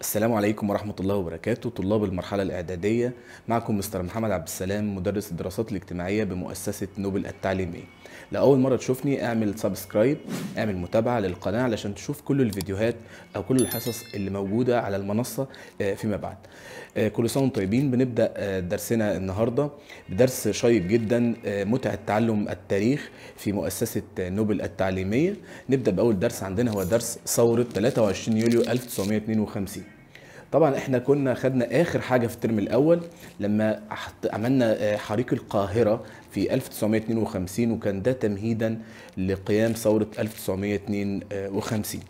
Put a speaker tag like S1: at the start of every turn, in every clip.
S1: السلام عليكم ورحمة الله وبركاته. طلاب المرحلة الإعدادية، معكم مستر محمد عبد السلام، مدرس الدراسات الاجتماعية بمؤسسة نوبل التعليمية. لأول مرة تشوفني اعمل subscribe، اعمل متابعة للقناة علشان تشوف كل الفيديوهات أو كل الحصص اللي موجودة على المنصة فيما بعد. كل سنة وانتم طيبين. بنبدأ درسنا النهاردة بدرس شيق جدا، متعة تعلم التاريخ في مؤسسة نوبل التعليمية. نبدأ بأول درس عندنا، هو درس ثورة 23 يوليو 1952. طبعا احنا كنا خدنا اخر حاجة في الترم الاول لما عملنا حريق القاهرة في 1952، وكان ده تمهيدا لقيام ثورة 1952.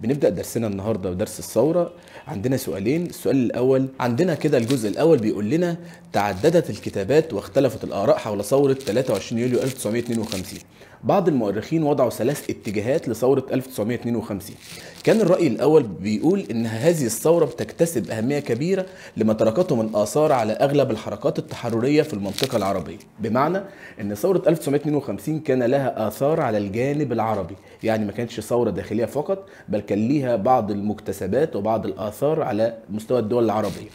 S1: بنبدا درسنا النهارده بدرس الثورة. عندنا سؤالين. السؤال الاول عندنا كده، الجزء الاول بيقول لنا تعددت الكتابات واختلفت الاراء حول ثورة 23 يوليو 1952. بعض المؤرخين وضعوا 3 اتجاهات لثورة 1952. كان الرأي الأول بيقول إن هذه الثورة بتكتسب أهمية كبيرة لما تركته من آثار على أغلب الحركات التحررية في المنطقة العربية، بمعنى إن ثورة 1952 كان لها آثار على الجانب العربي، يعني ما كانتش ثورة داخلية فقط، بل كان ليها بعض المكتسبات وبعض الآثار على مستوى الدول العربية.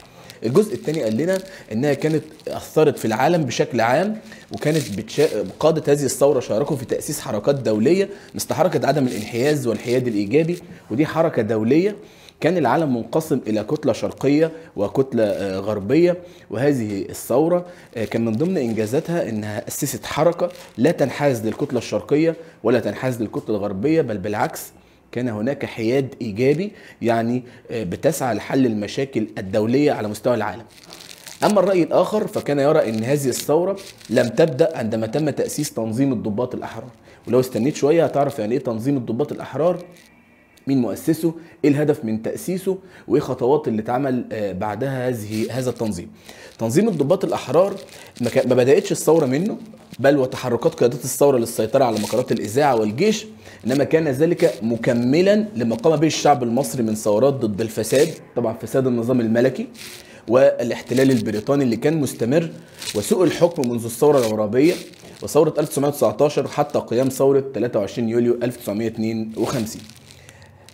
S1: الجزء الثاني قال لنا انها كانت اثرت في العالم بشكل عام، وكانت قادة هذه الثورة شاركوا في تاسيس حركات دولية مثل حركة عدم الانحياز والحياد الايجابي، ودي حركة دولية كان العالم منقسم الى كتلة شرقية وكتله غربية. وهذه الثورة كان من ضمن انجازاتها انها اسست حركة لا تنحاز للكتله الشرقية ولا تنحاز للكتله الغربية، بل بالعكس كان هناك حياد إيجابي، يعني بتسعى لحل المشاكل الدولية على مستوى العالم. أما الرأي الآخر فكان يرى أن هذه الثورة لم تبدأ عندما تم تأسيس تنظيم الضباط الأحرار، ولو استنيت شوية هتعرف يعني إيه تنظيم الضباط الأحرار، مين مؤسسة، إيه الهدف من تأسيسه، وإيه خطوات اللي اتعمل بعدها هذا التنظيم. تنظيم الضباط الأحرار ما بدأتش الثورة منه، بل وتحركات قيادات الثورة للسيطرة على مقرات الإذاعة والجيش، إنما كان ذلك مكملا لما قام به الشعب المصري من ثورات ضد الفساد، طبعا فساد النظام الملكي والاحتلال البريطاني اللي كان مستمر، وسوء الحكم منذ الثورة العرابية وثورة 1919 حتى قيام ثورة 23 يوليو 1952.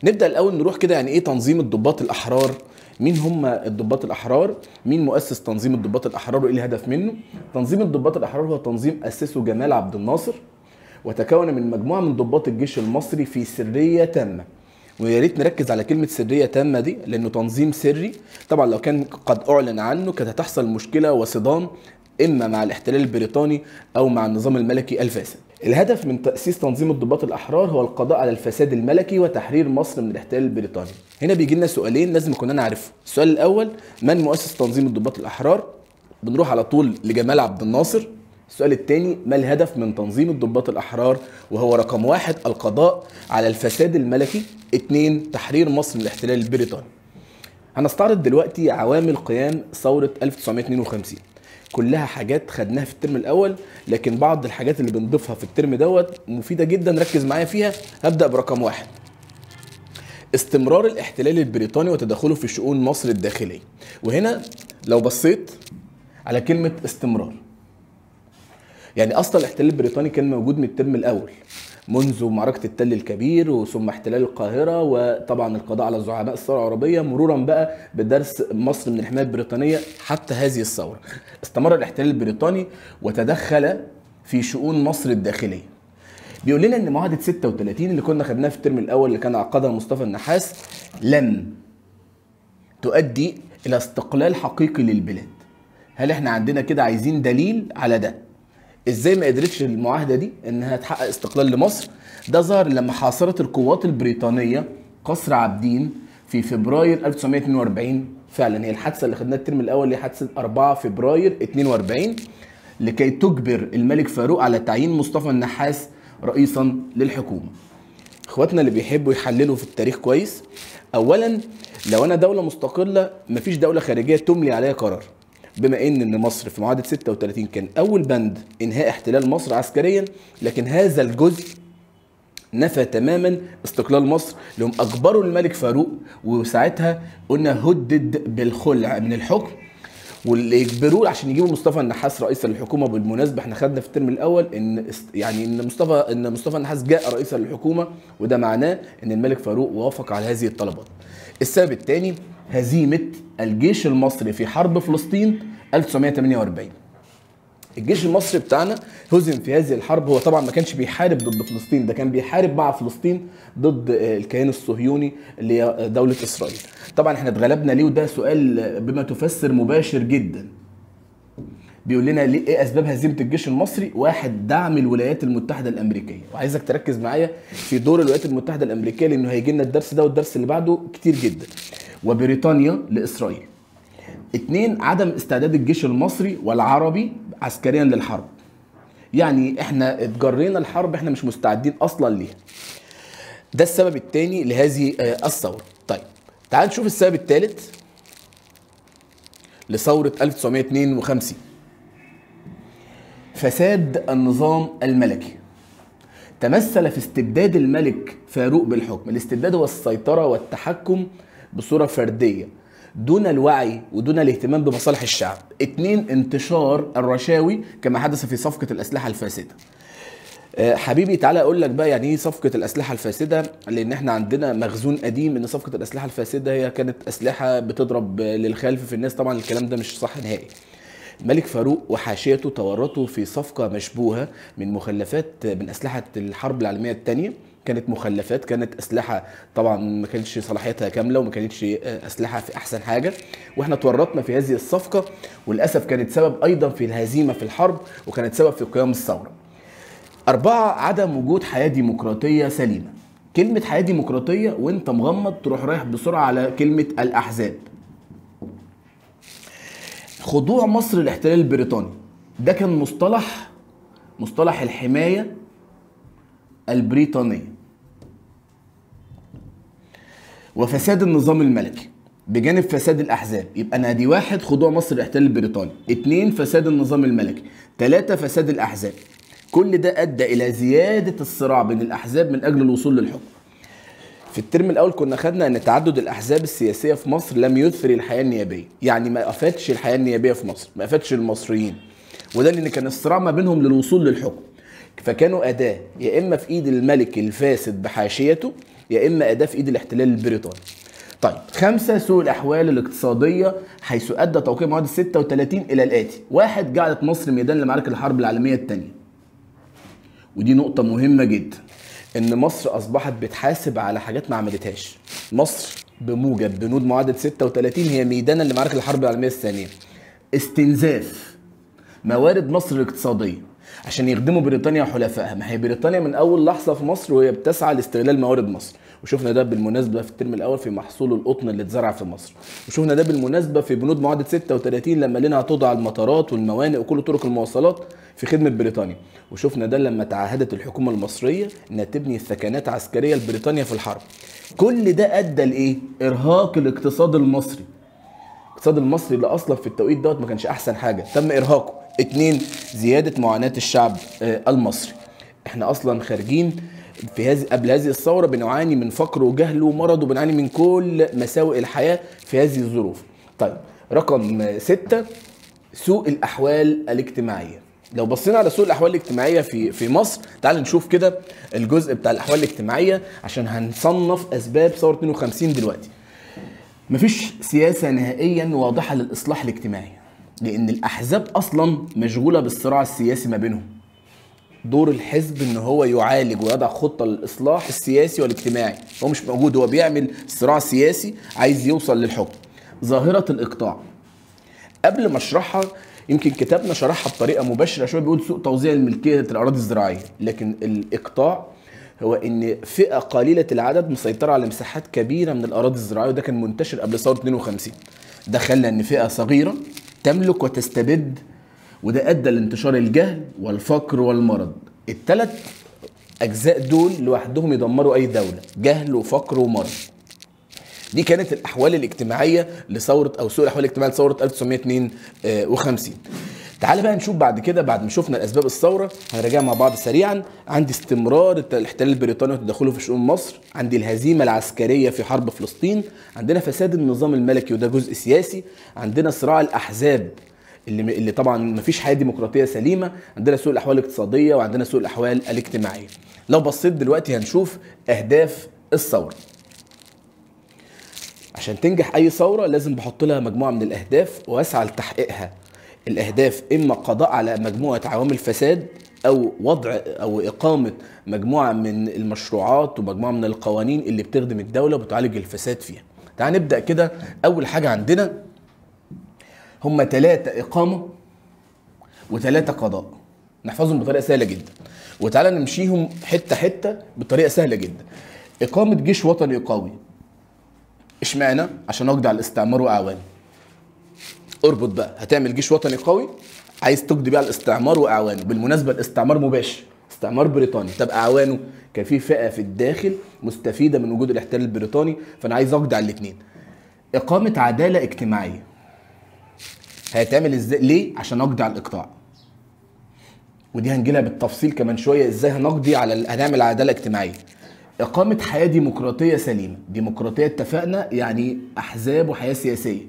S1: نبدأ الأول نروح كده يعني إيه تنظيم الضباط الأحرار، مين هم الضباط الأحرار، مين مؤسس تنظيم الضباط الأحرار وإيه الهدف منه. تنظيم الضباط الأحرار هو تنظيم أسسه جمال عبد الناصر، وتكون من مجموعة من ضباط الجيش المصري في سرية تامة. ويا ريت نركز على كلمة سرية تامة دي، لأنه تنظيم سري. طبعا لو كان قد أعلن عنه كانت هتحصل مشكلة وصدام إما مع الاحتلال البريطاني أو مع النظام الملكي الفاسد. الهدف من تأسيس تنظيم الضباط الأحرار هو القضاء على الفساد الملكي وتحرير مصر من الاحتلال البريطاني. هنا بيجي لنا سؤالين لازم كنا نعرفه. السؤال الأول، من مؤسس تنظيم الضباط الأحرار؟ بنروح على طول لجمال عبد الناصر. السؤال الثاني، ما الهدف من تنظيم الضباط الأحرار؟ وهو رقم 1 القضاء على الفساد الملكي، 2 تحرير مصر من الاحتلال البريطاني. هنستعرض دلوقتي عوامل قيام ثورة 1952. كلها حاجات خدناها في الترم الاول، لكن بعض الحاجات اللي بنضيفها في الترم دوت مفيدة جدا، ركز معايا فيها. هبدا برقم 1، استمرار الاحتلال البريطاني وتدخله في شؤون مصر الداخلية. وهنا لو بصيت على كلمة استمرار، يعني اصلا الاحتلال البريطاني كان موجود من الترم الاول، منذ معركة التل الكبير وثم احتلال القاهرة وطبعا القضاء على زعماء الثورة العربية، مرورا بقى بدرس مصر من الحماية البريطانية حتى هذه الثورة. استمر الاحتلال البريطاني وتدخل في شؤون مصر الداخلية. بيقول لنا ان معاهدة 36 اللي كنا خدناها في الترم الاول اللي كان عقدها مصطفى النحاس لم تؤدي الى استقلال حقيقي للبلاد. هل احنا عندنا كده عايزين دليل على ده؟ ازاي ما قدرتش المعاهدة دي انها تحقق استقلال لمصر؟ ده ظهر لما حاصرت القوات البريطانية قصر عابدين في فبراير 1942. فعلا هي الحادثة اللي خدناها الترم الاول اللي هي حادثه 4 فبراير 42، لكي تجبر الملك فاروق على تعيين مصطفى النحاس رئيسا للحكومة. اخواتنا اللي بيحبوا يحللوا في التاريخ كويس، اولا لو انا دولة مستقلة مفيش دولة خارجية تملي عليها قرار. بما ان مصر في معاهدة 36 كان اول بند انهاء احتلال مصر عسكريا، لكن هذا الجزء نفى تماما استقلال مصر، لهم اجبروا الملك فاروق، وساعتها قلنا هدد بالخلع من الحكم، واللي يجبروه عشان يجيبوا مصطفى النحاس رئيسا للحكومة. بالمناسبة احنا خدنا في الترم الاول ان يعني ان مصطفى النحاس جاء رئيسا للحكومة، وده معناه ان الملك فاروق وافق على هذه الطلبات. السبب الثاني هزيمة الجيش المصري في حرب فلسطين 1948. الجيش المصري بتاعنا هزم في هذه الحرب. هو طبعا ما كانش بيحارب ضد فلسطين، ده كان بيحارب مع فلسطين ضد الكيان الصهيوني اللي هي دولة إسرائيل. طبعا احنا اتغلبنا ليه؟ وده سؤال بما تفسر مباشر جدا. بيقول لنا ليه، ايه اسباب هزيمة الجيش المصري؟ واحد، دعم الولايات المتحدة الأمريكية، وعايزك تركز معايا في دور الولايات المتحدة الأمريكية لأنه هيجي لنا الدرس ده والدرس اللي بعده كتير جدا، وبريطانيا لإسرائيل. اتنين، عدم استعداد الجيش المصري والعربي عسكريا للحرب، يعني احنا اتجرينا الحرب، احنا مش مستعدين اصلا ليها. ده السبب الثاني لهذه الثورة. طيب تعال نشوف السبب الثالث لثورة 1952، فساد النظام الملكي. تمثل في استبداد الملك فاروق بالحكم. الاستبداد هو السيطرة والتحكم بصورة فردية دون الوعي ودون الاهتمام بمصالح الشعب. اتنين، انتشار الرشاوي كما حدث في صفقة الأسلحة الفاسدة. حبيبي تعالى اقول لك بقى يعني ايه صفقة الأسلحة الفاسدة، لان احنا عندنا مخزون قديم ان صفقة الأسلحة الفاسدة هي كانت أسلحة بتضرب للخلف في الناس. طبعا الكلام ده مش صح نهائي. الملك فاروق وحاشيته تورطوا في صفقة مشبوهة من مخلفات من أسلحة الحرب العالمية الثانية. كانت مخلفات، كانت أسلحة طبعا ما كانتش صلاحيتها كاملة وما كانتش أسلحة في أحسن حاجة، واحنا تورطنا في هذه الصفقة، وللأسف كانت سبب أيضا في الهزيمة في الحرب وكانت سبب في قيام الثورة. أربعة، عدم وجود حياة ديمقراطية سليمة. كلمة حياة ديمقراطية وانت مغمض تروح رايح بسرعة على كلمة الأحزاب. خضوع مصر للاحتلال البريطاني، ده كان مصطلح الحماية البريطانية. وفساد النظام الملكي بجانب فساد الأحزاب. يبقى أنا دي واحد، خضوع مصر للاحتلال البريطاني، اتنين، فساد النظام الملكي، تلاتة، فساد الأحزاب. كل ده أدى إلى زيادة الصراع بين الأحزاب من أجل الوصول للحكم. في الترم الأول كنا خدنا أن تعدد الأحزاب السياسية في مصر لم يثري الحياة النيابية، يعني ما أفادش الحياة النيابية في مصر، ما أفادش المصريين، وده لأن كان الصراع ما بينهم للوصول للحكم، فكانوا أداة يا إما في إيد الملك الفاسد بحاشيته، يا إما أداة في إيد الاحتلال البريطاني. طيب، خمسة، سوء الأحوال الاقتصادية حيث أدى توقيع معاهدة 36 إلى الآتي: واحد، جعلت مصر ميدان لمعارك الحرب العالمية الثانية. ودي نقطة مهمة جدا، إن مصر أصبحت بتحاسب على حاجات ما عملتهاش. مصر بموجب بنود معاهدة 36 هي ميدانا لمعارك الحرب العالمية الثانية. استنزاف موارد مصر الاقتصادية عشان يخدموا بريطانيا وحلفائها. ما هي بريطانيا من أول لحظة في مصر وهي بتسعى لاستغلال موارد مصر، وشفنا ده بالمناسبة في الترم الأول في محصول القطن اللي اتزرع في مصر، وشفنا ده بالمناسبة في بنود معاهدة 36 لما لنا تضع المطارات والموانئ وكل طرق المواصلات في خدمة بريطانيا، وشفنا ده لما تعهدت الحكومة المصرية انها تبني ثكنات عسكرية لبريطانيا في الحرب. كل ده أدى لإيه؟ إرهاق الاقتصاد المصري. الاقتصاد المصري اللي أصلا في التوقيت دوت ما كانش أحسن حاجة، تم إرهاقه. اتنين، زيادة معاناة الشعب المصري. احنا أصلا خارجين في هذه قبل هذه الثورة بنعاني من فقر وجهل ومرض، وبنعاني من كل مساوئ الحياة في هذه الظروف. طيب، رقم 6، سوء الأحوال الاجتماعية. لو بصينا على سوء الأحوال الاجتماعية في مصر، تعال نشوف كده الجزء بتاع الأحوال الاجتماعية عشان هنصنف أسباب ثورة 52 دلوقتي. مفيش سياسة نهائيا واضحة للإصلاح الاجتماعي، لأن الأحزاب أصلا مشغولة بالصراع السياسي ما بينهم. دور الحزب ان هو يعالج ويضع خطة للإصلاح السياسي والاجتماعي، هو مش موجود، هو بيعمل صراع سياسي عايز يوصل للحكم. ظاهرة الإقطاع قبل ما اشرحها يمكن كتابنا شرحها بطريقة مباشرة شوية، بيقول سوء توزيع الملكية الأراضي الزراعية، لكن الإقطاع هو ان فئة قليلة العدد مسيطرة على مساحات كبيرة من الأراضي الزراعية، وده كان منتشر قبل ثورة 52. ده خلى ان فئة صغيرة تملك وتستبد، وده أدى لانتشار الجهل والفقر والمرض. الثلاث أجزاء دول لوحدهم يدمروا أي دولة، جهل وفقر ومرض. دي كانت الأحوال الاجتماعية لثورة أو سوء الأحوال الاجتماعية لثورة 1952. تعال بقى نشوف بعد كده، بعد ما شفنا الأسباب الثورة هنراجعها مع بعض سريعا. عندي استمرار الاحتلال البريطاني وتدخله في شؤون مصر، عندي الهزيمة العسكرية في حرب فلسطين، عندنا فساد النظام الملكي وده جزء سياسي، عندنا صراع الأحزاب اللي طبعا مفيش حياة ديمقراطية سليمة، عندنا سوء الأحوال الاقتصادية، وعندنا سوء الأحوال الاجتماعية. لو بصيت دلوقتي هنشوف أهداف الثورة. عشان تنجح اي ثورة لازم بحط لها مجموعة من الاهداف واسعى لتحقيقها. الاهداف اما قضاء على مجموعة عوامل فساد، او وضع او اقامه مجموعة من المشروعات ومجموعة من القوانين اللي بتخدم الدولة وبتعالج الفساد فيها. تعال نبدا كده. اول حاجة عندنا هم 3 اقامه و3 قضاء، نحفظهم بطريقة سهلة جدا، وتعالى نمشيهم حتة حتة بطريقة سهلة جدا. اقامه جيش وطني قوي، اشمعنى؟ عشان اقضي على الاستعمار واعوانه. اربط بقى، هتعمل جيش وطني قوي عايز تقضي بيه على الاستعمار واعوانه. بالمناسبة الاستعمار مباشر، استعمار بريطاني، طب اعوانه كان في فئة في الداخل مستفيدة من وجود الاحتلال البريطاني، فانا عايز اقضي على الاثنين. اقامه عدالة اجتماعية هيتعمل ازاي؟ ليه؟ عشان اقضي على الاقطاع، ودي هنجيلها بالتفصيل كمان شوية ازاي هنقضي على هنعمل عدالة اجتماعية. اقامه حياة ديمقراطية سليمة، ديمقراطية اتفقنا يعني احزاب وحياه سياسية.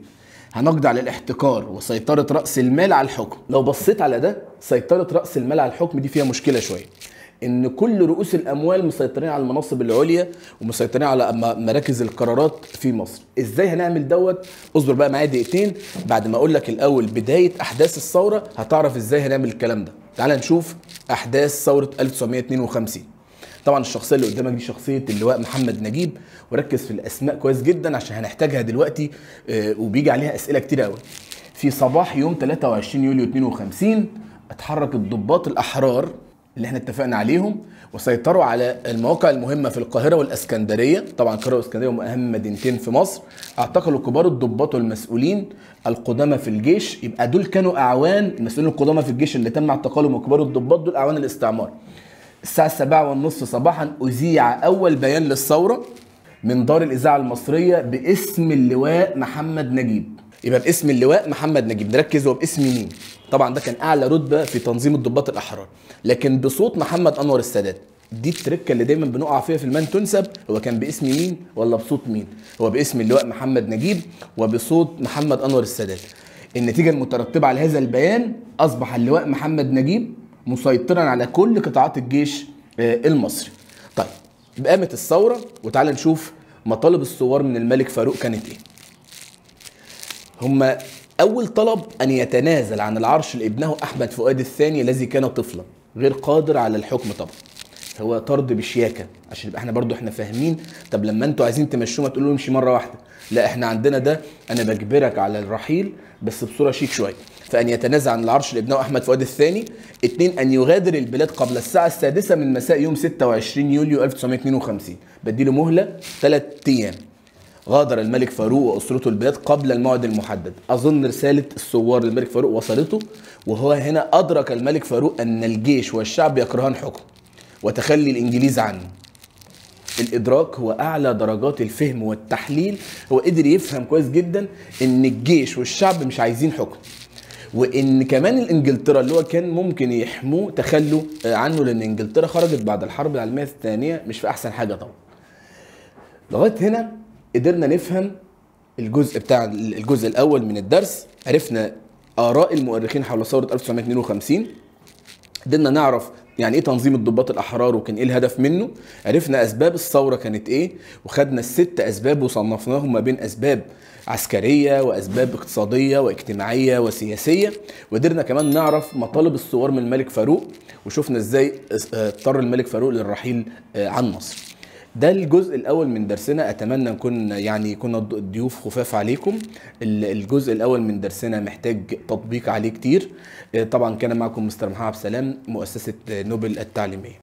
S1: هنقضي على الاحتكار وسيطرة راس المال على الحكم. لو بصيت على ده، سيطرة راس المال على الحكم دي فيها مشكلة شوية، ان كل رؤوس الاموال مسيطرين على المناصب العليا ومسيطرين على مراكز القرارات في مصر. ازاي هنعمل دوت؟ اصبر بقى معايا دقيقتين بعد ما اقول لك الاول بداية احداث الثورة هتعرف ازاي هنعمل الكلام ده. تعال نشوف احداث ثوره 1952. طبعا الشخصية اللي قدامك دي شخصية اللواء محمد نجيب، وركز في الاسماء كويس جدا عشان هنحتاجها دلوقتي وبيجي عليها اسئلة كتير قوي. في صباح يوم 23 يوليو 52 اتحرك الضباط الاحرار اللي احنا اتفقنا عليهم وسيطروا على المواقع المهمة في القاهرة والاسكندريه. طبعا القاهرة والاسكندريه هم اهم مدينتين في مصر. اعتقلوا كبار الضباط والمسؤولين القدامى في الجيش، يبقى دول كانوا اعوان المسؤولين القدامى في الجيش اللي تم اعتقالهم وكبار الضباط دول اعوان الاستعمار. الساعة 7:30 صباحا اذيع اول بيان للثورة من دار الاذاعة المصرية باسم اللواء محمد نجيب. يبقى باسم اللواء محمد نجيب، نركز هو باسم مين؟ طبعا ده كان اعلى رتبه في تنظيم الضباط الاحرار، لكن بصوت محمد انور السادات. دي التركة اللي دايما بنقع فيها في المن تنسب، هو كان باسم مين ولا بصوت مين؟ هو باسم اللواء محمد نجيب وبصوت محمد انور السادات. النتيجة المترتبة على هذا البيان اصبح اللواء محمد نجيب مسيطرا على كل قطاعات الجيش المصري. طيب قامت الثورة، وتعالى نشوف مطالب الثوار من الملك فاروق كانت ايه. هما أول طلب أن يتنازل عن العرش لابنه أحمد فؤاد الثاني الذي كان طفلا غير قادر على الحكم. طبعا هو طرد بشياكة عشان يبقى احنا برضو احنا فاهمين. طب لما انتوا عايزين تمشوه ما تقولوا امشي مرة واحدة، لا احنا عندنا ده أنا بجبرك على الرحيل بس بصورة شيك شوية. فأن يتنازل عن العرش لابنه أحمد فؤاد الثاني. 2 أن يغادر البلاد قبل الساعة 6 من مساء يوم 26 يوليو 1952، بديله مهلة 3 أيام. غادر الملك فاروق واسرته البلاد قبل الموعد المحدد. اظن رسالة الثوار للملك فاروق وصلته، وهو هنا ادرك الملك فاروق ان الجيش والشعب يكرهان حكمه وتخلي الانجليز عنه. الادراك هو اعلى درجات الفهم والتحليل، هو قدر يفهم كويس جدا ان الجيش والشعب مش عايزين حكم، وان كمان الانجلترا اللي هو كان ممكن يحموه تخلوا عنه، لان انجلترا خرجت بعد الحرب العالمية الثانية مش في احسن حاجة طبعا. لغاية هنا قدرنا نفهم الجزء بتاع الجزء الاول من الدرس، عرفنا اراء المؤرخين حول ثوره 1952، قدرنا نعرف يعني ايه تنظيم الضباط الاحرار وكان ايه الهدف منه، عرفنا اسباب الثورة كانت ايه، وخدنا ال6 اسباب وصنفناهم ما بين اسباب عسكرية واسباب اقتصادية واجتماعية وسياسية، وقدرنا كمان نعرف مطالب الثوار من الملك فاروق، وشفنا ازاي اضطر الملك فاروق للرحيل عن مصر. ده الجزء الاول من درسنا، اتمنى نكون يعني كنا ضيوف خفاف عليكم. الجزء الاول من درسنا محتاج تطبيق عليه كتير. طبعا كان معكم مستر محمد عبد السلام، مؤسسة نوبل التعليمية.